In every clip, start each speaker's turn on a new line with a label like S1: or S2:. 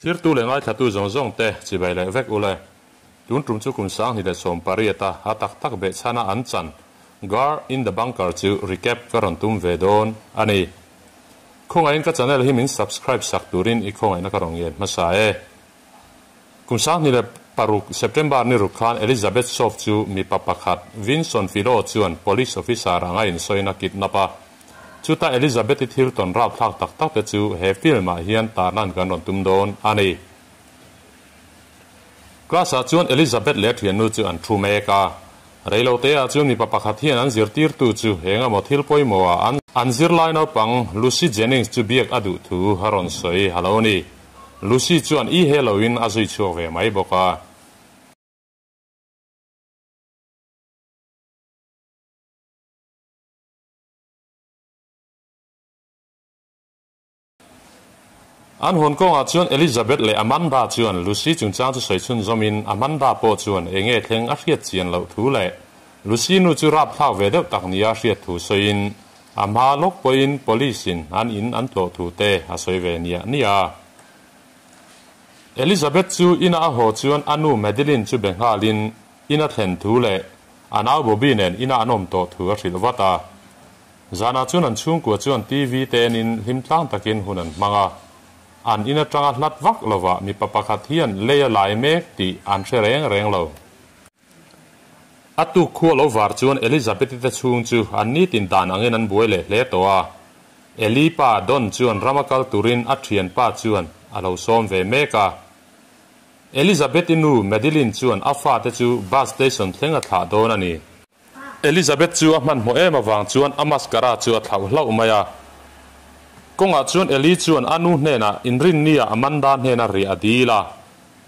S1: Thirtu leh ngaithlatu zawng zawng te chibai leh vek ule. Tun tum chu kum 2018 a a tak tak behchhana an chan Girl in the Bunker chu recap ka rawn tum ve dawn a ni. Khawngaih in ka channel hi min subscribe sak turin i khawngaihna ka rawn ngen hmasa e. Kum 2006 September ni ruk khan Elizabeth Sof chu mipa pakhat Vinson Philo chuan police officer anga insawina kidnap a. Chuta Elizabeth-i thil tawn rapthlak tak tak te chu he film ah hian tarlan kan rawn tum dawn a ni. Class ah chuan Elizabeth leh a thiannu chu an thu mek a. Reilote ah chuan mipa pakhat hian an zirtirtu chu eng emaw thil pawimawh ah an an zirlai naupang Lucy Jennings chu biak a duh thu a rawn sawi a lo ni. Lucy chuan i he loin a zui chhuak ve mai bawk a. An hawn kawngah chuan Elizabeth leh Amanda chuan Lucy chungchang chu sawi chhunzawmin Amanda pawh chuan eng nge thleng a hriat chian loh thu leh Lucy nu chu rapthlak ve deuh tak nia a hriat thu sawiin a hma lawk pawhin police in an in an tlawh thu te a sawi ve niah niah a. Elizabeth chu ina a haw chuan a nu Madeline chu be nghalin ina thlen thu leh a nau Bobby nen ina an awm tawh thu a hrilh vat a. Zanah chuan an chhungkua chuan TV te enin hlim tlang takin hun an hmang a. An in atanga hlat vak lovah mipa pakhat hian lei a lai mek tih an hre reng reng lo. A tuk khua lo var chuan Elizabeth-i te chhung chu an nitin dan angin an buai leh hle tawh a. Eli pa Don chuan rama kal turin a thianpa chuan a lo sawm ve mek a. Elizabeth-i nu Madeline chuan a fate chu bus station thleng a thlah dawn a ni. Elizabeth chu a hmanhmawh em avang chuan a mascara chu a thlauh hlauh mai a. Kawngah chuan Eli chuan a nu hnenah inrinnia Amanda hnena riah a dil a,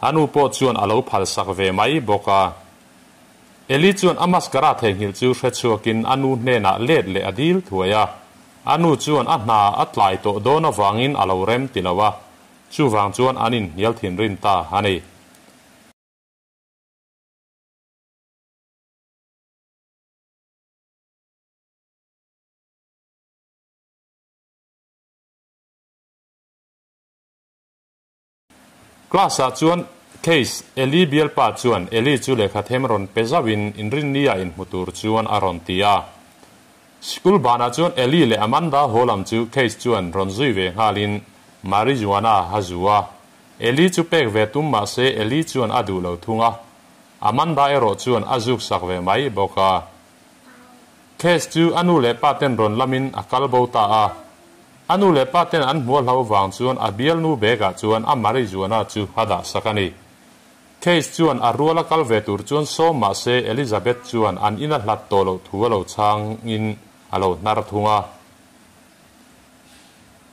S1: a nu pawh chuan a lo phalsak ve mai bawk a. Eli chuan a mascara theihnghilh chu hrechhuakin a nu hnenah let leh a dil thuai a, a nu chuan a hna a tlai tawh dawn avangin a lo rem ti lo a, chuvang chuan an inhnial thinrim ta a ni. Class ah chuan Case, Eli bialpa chuan Eli chu lehkha them rawn pe zauhin inrinni ah inhmu tur chuan a rawn ti a. Sikul banah chuan Eli leh Amanda haw lam chu Case chuan rawn zui ve nghalin marijuana a zu a. Eli chu pek ve tum mahse Eli chuan a duh lo thung a. Amanda erawh chuan a zuk sak ve mai bawk a. Case chu a nu leh pa ten rawn lamin a kal bo ta a. A nu leh pa ten an hmuh a hlo vang chuan a bialnu bag ah chuan a marijuana chu a dah sak a ni. Case chuan a rual a kal ve tur chuan sawm mah se Elizabeth chuan an in a hlat tawh loh thu a lo chhang in a lo hnar thung a.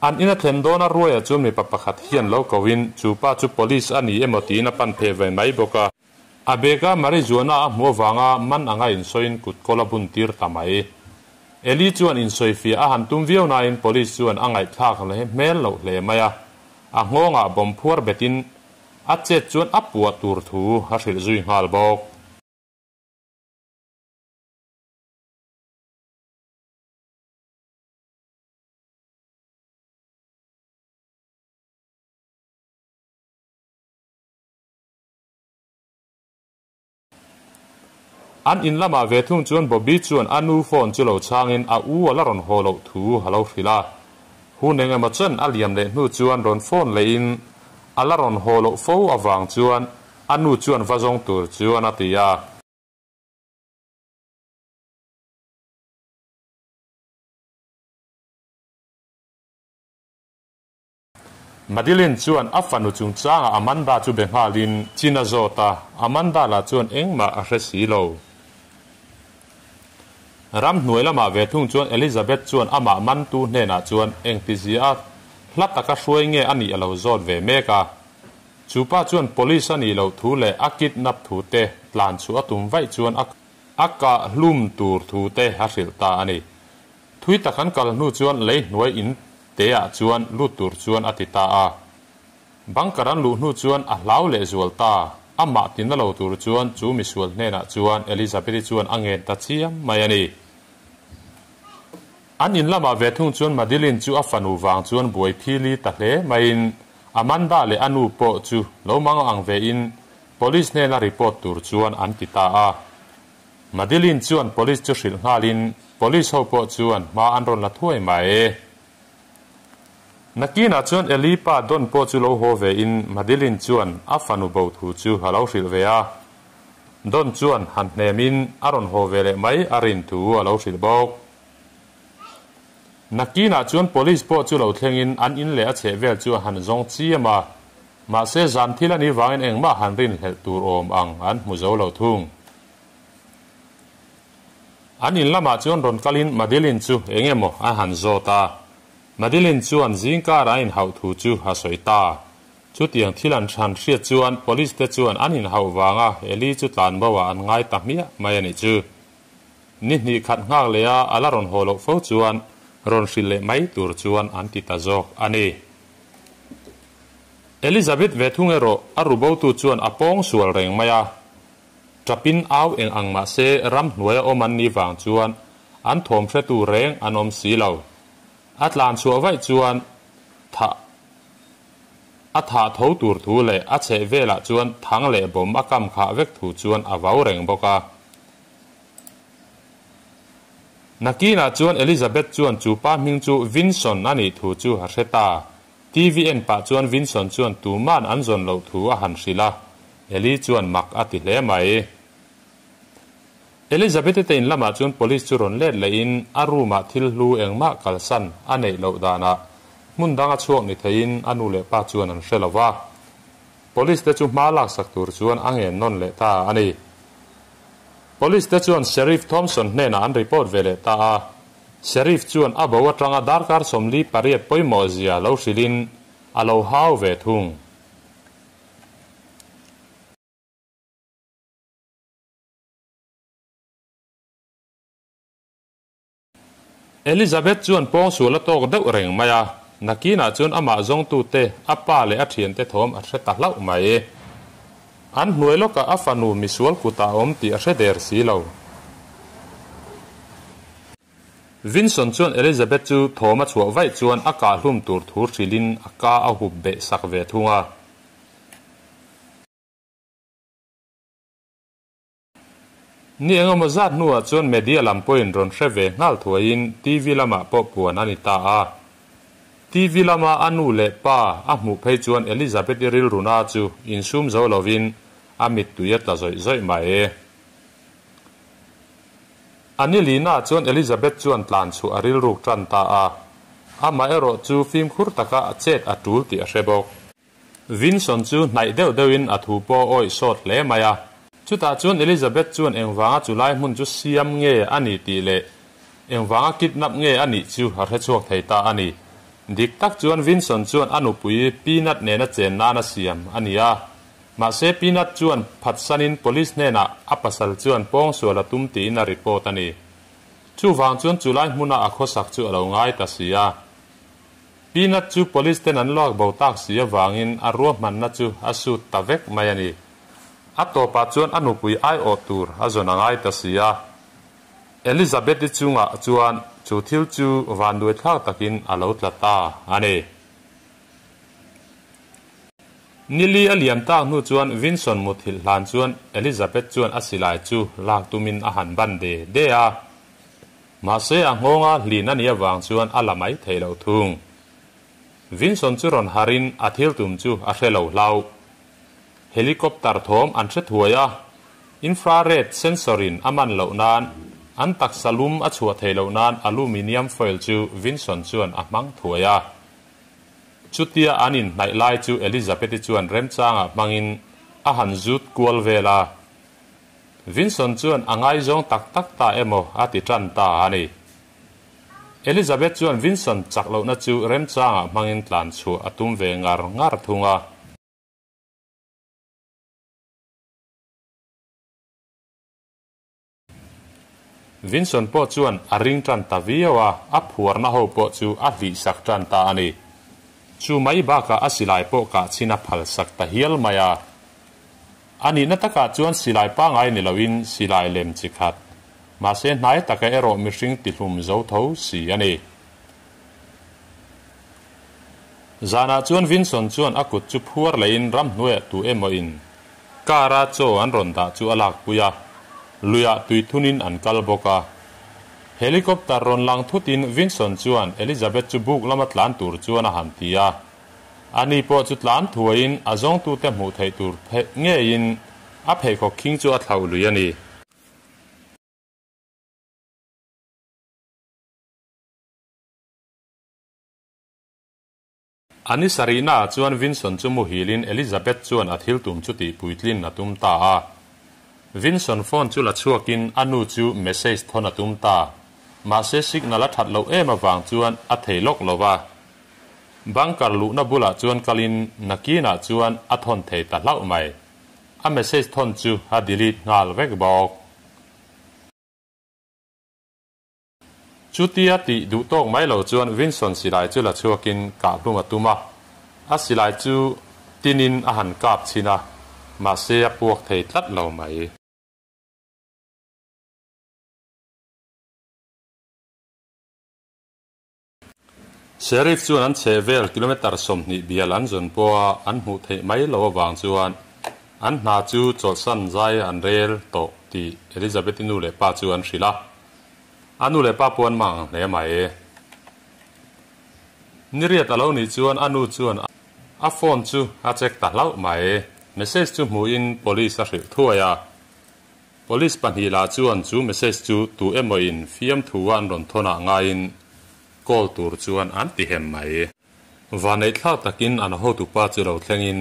S1: An in a thlen dawn a ruaiah chuan mipa pakhat hian lo ko in chu pa chu police a ni emaw tiin a pan pheh ve mai bawk a. A bag a marijuana a hmuh avanga man anga insawiin kut kawl a bun tir ta mai. Eli chuan insawifiah a han tum viau nain police chuan a ngaihthlak leh hmel loh hle mai a. A nghawngah bawm phuar betin a chet chuan a puah tur thu a hrilh zui nghal bawk. An in lamah ve thung chuan Bobby chuan a nu phone chu lo chhangin a u a la rawn haw loh thu a lo hrilh a. Hun eng emaw chen a liam leh hnu chuan rawn phone lehin a la rawn haw loh fo avang chuan a nu chuan va zawng tur chuan a ti a. Madeline chuan a fanu chungchangah Amanda chu be nghalin chin a zawt a, Amanda lah chuan engmah a hre si lo. Ramhnuai lamah ve thung chuan Elizabeth chuan amah mantu hnenah chuan engtizia a hla taka hruai nge a nih a lo zawt ve mek a. Chu pa chuan police a nih loh thu leh a kidnap thu te tlan chhuah a tum vaih chuan a kah hlum tur thu te a hrilh ta a ni. Thui tak an kal hnu chuan lei hnuai in te ah chuan lut tur chuan a ti ta a. Bunker an luh hnu chuan a hlau leh zual ta, amah tina lo tur chuan chu misual hnenah chuan Elizabeth-i chuan a ngen ta chiam mai a ni. An in lamah ve thung chuan Madeline chu a fanu vang chuan buai phili ta hle maiin Amanda leh a nu pawh chu lo mang ang ve in police hnena report tur chuan an ti ta a. Madeline chuan police chu hrilh nghalin police ho pawh chuan hma an rawn la thuai mai. Nakinah chuan Eli pa Don pawh chu lo haw ve in Madeline chuan a fanu bo thu chu a lo hrilh ve a. Don chuan han hnem in a rawn haw ve leh mai a rin thu a lo hrilh bawk. Nakinah chuan police pawh chu lo thleng in an in leh a chheh vel chu a han zawng chiam a, mahse zan thil a nih vangin engmah han rinhlelh tur awm ang an hmu zo lo thung. An in lamah chuan rawn kalin Madeline chu eng emaw a han zawt a. Madeline chuan zingkar a inhauh thu chu a sawi ta. Chutiang thil an han hriat chuan police te chuan an inhauh vanga Eli chu tlan bo ah an ngai ta hmiah mai a nih chu. Ni hnih khat nghak leh a a la rawn haw loh fo chuan rawn hrilh leh mai tur chuan an ti ta zawk a ni. Elizabeth ve thung erawh a rubotu chuan a pawng sual reng mai a. Tapin au eng ang mah se ramhnuaia awm an nih vang chuan an thawm hretu reng an awm si lo. A tlan chhuah vaih chuan thah a thah tho tur thu leh a chheh velah chuan thang leh bawm a kam khah vek thu chuan a vau reng bawk a. Nakinah chuan Elizabeth chuan chu pa hming chu Vinson a nih thu chu a hre ta. TV en pah chuan Vinson chuan tuman an zawn loh thu a han hrilh a, Eli chuan mak a ti hle mai. Elizabeth-i te in lamah chuan police chu rawn let lehin a room-ah thil hlu engmah kalsan a neih loh danah hmun danga chhuak ni theiin a nu leh pa chuan an hre lo va. Police te chu hma laksak tur chuan a ngen nawn leh ta a ni. Police te chuan Sheriff Thompson hnenah an report ve leh ta a. Sheriff chuan a bo atanga darkar 48 pawimawh zia lo hrilhin a lo hau ve thung. Elizabeth chuan pawngsual a tawk deuh reng mai a, nakinah chuan amah zawngtute, a pa leh a thiante thawm a hre ta hlauh mai. An hnuai lawkah a fanu misual kutah a awm tih a hre der si lo. Vinson chuan Elizabeth chu thawm a chhuah vaih chuan a kahhlum tur thu hrilhin a ka a hup beh sak ve thung a. Ni engemaw zat hnuah chuan media lam pawhin rawn hre ve nghal thuaiin TV lamah pawh puan a ni ta a. TV lama a nu leh pa a hmuh phei chuan Elizabeth-i rilruna chu insum zo lovin a mittui a tla zawih zawih mai. A ni lina chuan Elizabeth chuan tlan chhuah a rilruk tan ta a, amaherawh chu fimkhur taka a chet a tul tih a hre bawk. Vinson chu hnaih deuh deuhin a thu pawh awih sawt hle mai a. Chutah chuan Elizabeth chuan engvanga chu lai hmun chu siam nge a ni tih leh engvanga kidnap nge a nih chu a hrechhuak thei ta a ni. Dik tak chuan Vinson chuan a nupui Peanut nena chen nan a siam a ni a. Mahse Peanut chuan phatsanin police hnenah a pasal chuan pawngsual a tum tiin a report a ni. Chuvang chuan chu lai hmuna a khawsak chu a lo ngai ta si a. Peanut chu police ten an lak bo tak si avangin a ruahmanna chu a sut ta vek mai a ni. A tawpah chuan a nupui aiawh tur a zawn a ngai ta si a. Elizabeth-i chungah chuan chu thil chu vanduaithlak takin a lo tla ta a ni. Nili a liam tak hnu chuan Vinson muthilh hlan chuan Elizabeth chuan a silai chu lak tumin a han ban de de a. Mahse a nghawnga hlin a nih avang chuan a la mai thei lo thung. Vinson chu rawn harin a thil tum chu a hre lo hlauh. Helicopter thawm an hre thuai a, infrared sensor in a man loh nan an taksa lum a chhuah theih loh nan aluminium foil chu Vinson chuan a hmang thuai a. Chutia an inhnaih lai chu Elizabeth-i chuan remchangah hmangin a han zut kual vel a. Vinson chuan a ngaizawng tak tak ta emaw a ti tan ta a ni. Elizabeth chuan Vinson chak lohna chu remchangah hmangin tlan chhuah a tum ve ngar ngar thung a. Vinson pawh chuan a ring tan ta viau a, a phuarna ho pawh chu a hlih sak tan ta a ni. Chu mai bakah a silai pawh kah chhin a phal sak ta hial mai a. A nihna takah chuan silai pangai ni loin silai lem chi khat, mahse hnai taka erawh mihring tihlum zo tho si a ni. Zanah chuan Vinson chuan a kut chu phuar lehin ramhnuaiah tu emaw in car a chaw an rawn dah chu a lakpui a, luiah tui thunin an kal bawk a. Helicopter rawn lang thutin Vinson chuan Elizabeth chu buk lama tlan tur chuan a han ti a. Ani pawh chu tlan thuaiin a zawngtute hmuh theih tur ngeiin a pheikhawk khing chu a thlauh lui a ni. A ni sarihnaah chuan Vinson chu muhilin Elizabeth chuan a thil tum chu tihpuitlin a tum ta a. Vinson phone chu la chhuakin a nu chu message thawn a tum ta. Mahse signal a that loh em avang chuan a thei lawk lo va. Bunker luhna bulah chuan kalin nakinah chuan a thawn thei ta hlauh mai. A message thawn chu a delete nghal vek bawk. Chutia tih duh tawk mai lo chuan Vinson silai chu la chhuakin kah hlum a tum a. A silai chu tinin a han kap chhin a, mahse a puak thei tlat lo mai. Sheriff chuan an chheh vel kilometre 20 bial an zawn pawha an hmuh theih mai loh avang chuan an hna chu chawlhsan zai an rel tawh tih Elizabeth-i nu leh pa chu an hrilh a. A nu leh pa pawh an mang ang hle mai. Ni riat a lo nih chuan a nu chuan a phone chu a check ta hlauh mai. Message chu hmuhin police a hrilh thuai a. Police pahnih lah chuan chu message chu tu emaw in fiamthu a an rawn thawn ah ngaiin call tur chuan an ti hem mai. Vanneih thlak takin an hotupa chu lo thlengin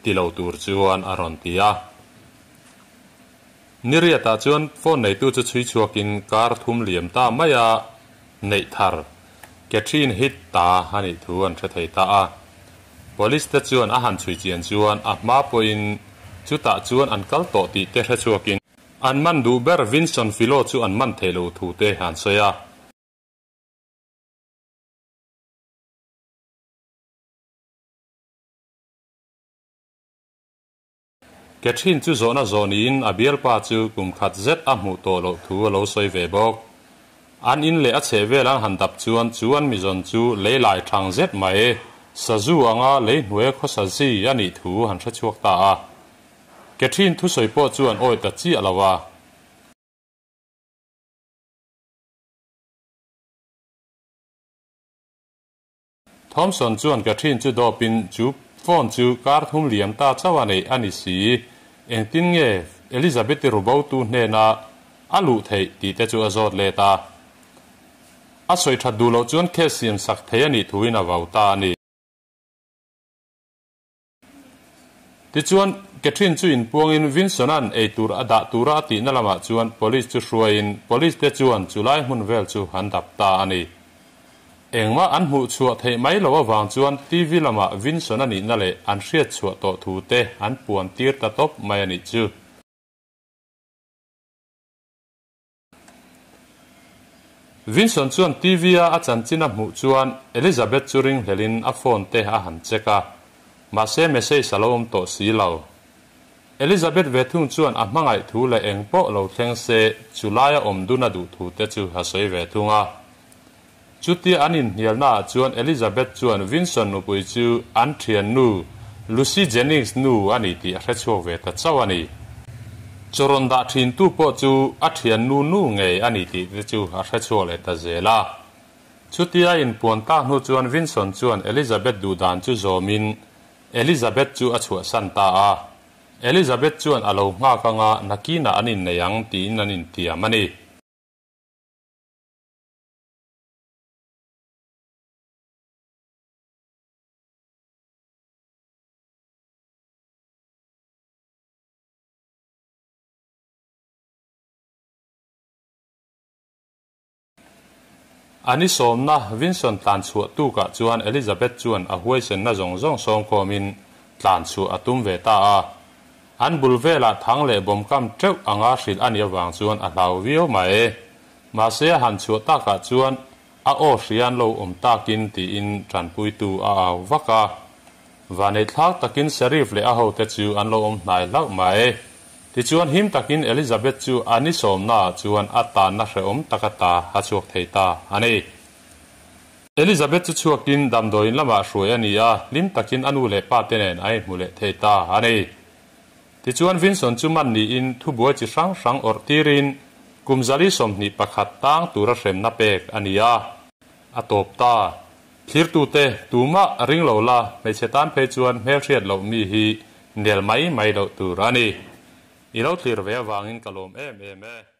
S1: ti lo tur chuan a rawn ti a. Ni riatah chuan phone neitu chu chhui chhuakin kar thum liam ta mai a, neih thar Catherine hit ta a nih thu an hre thei ta a. Police te chuan a han chhui chian chuan a hma pawhin chutah chuan an kal tawh tih te hre chhuakin an man duh ber Vinson Philo chu an man thei lo thu te an sawi a. Catherine chu zawhna zawh niin a bialpa chu kum khat zet a hmuh tawh loh thu a lo sawi ve bawk. An in leh a chheh vel an han dap chuan chu an mizawn chu lei lai thang zet mai, sazu anga lei hnuai khawsa zi a nih thu han hre chhuak ta a. Catherine thusawi pawh chu an awi ta chiah lo a. Thompson chuan Catherine chu dawpin chu phone chu kar thum liam ta chauh a neih a ni si. Engtin nge Elizabeth-i rubotu hnena a luh theih tih te chu a zawt let a. A sawi that duh loh chuan case siam sak thei a nih thuin a vau ta a ni. Tichuan, Catherine chu inpuangin Vinson-a'n eitur a dah tura a tihna lamah chuan Police chu hruaiin Police te chuan chulai hmun vel chu an dap ta a ni. Engmah an hmuh chhuah theih mai loh avang chuan TV lamah Vinson-a nihna leh an hriat chhuah tawh thu te an puan tir ta tawp mai a nih chu. Vinson chuan TV-a a chanchin a hmuh chuan Elizabeth chu ringhlelin a phone te a han check a, mahse message a lo awm tawh si lo. Elizabeth ve thung chuan a hmangaih thu leh eng pawh lo thleng se chu laia awm dun a duh thu te chu a sawi ve thung a. Chutia an inhnialnaah chuan Elizabeth chuan Vinson nupui chu an thiannu Lucy Jennings nu a ni tih a hrechhuak ve ta chauh a ni. Chaw rawn dah thintu pawh chu a thiannu nu ngei a ni tih te chu a hrechhuak leh ta zel a. Chutia a inpuan tak hnu chuan Vinson chuan Elizabeth duhdan chu zawmin Elizabeth chu a chhuahsan ta a. Elizabeth chuan a lo nghak anga nakinah an innei ang tiin an intiam a ni. A ni sawmna Vinson tlan chhuah tukah chuan Elizabeth chuan a huaisenna zawng zawng sawmkhawmin tlan chhuah a tum ve ta a. An bul velah thang leh bawmkam teuh anga hrilh a nih avang chuan a hlau viau mai. Mahse a han chhuah takah chuan a aw hria an lo awm takin tiin tanpuitu a au vak a. Vaneihthlak takin Sheriff leh a hote chu an lo awm hnai hlauh mai. Tichuan him takin Elizabeth chu a ni sawmnaah chuan a tanna hrehawm tak ata a chhuak thei ta a ni. Elizabeth chu chhuakin damdawiin lamah hruai a ni a, hlim takin a nu leh pa te nen a inhmu leh thei ta a ni. Tichuan Vinson chu man niin thubuai chi hrang hrang awrh tirin kum 421 tang tura hremna pek a ni a. A tawp ta. Thlirtute tumah ring lo la, hmeichhe tan phei chuan hmelhriat loh mi hi nel mai mai loh tur a ni. I lo thlir ve avangin ka lawm em em e.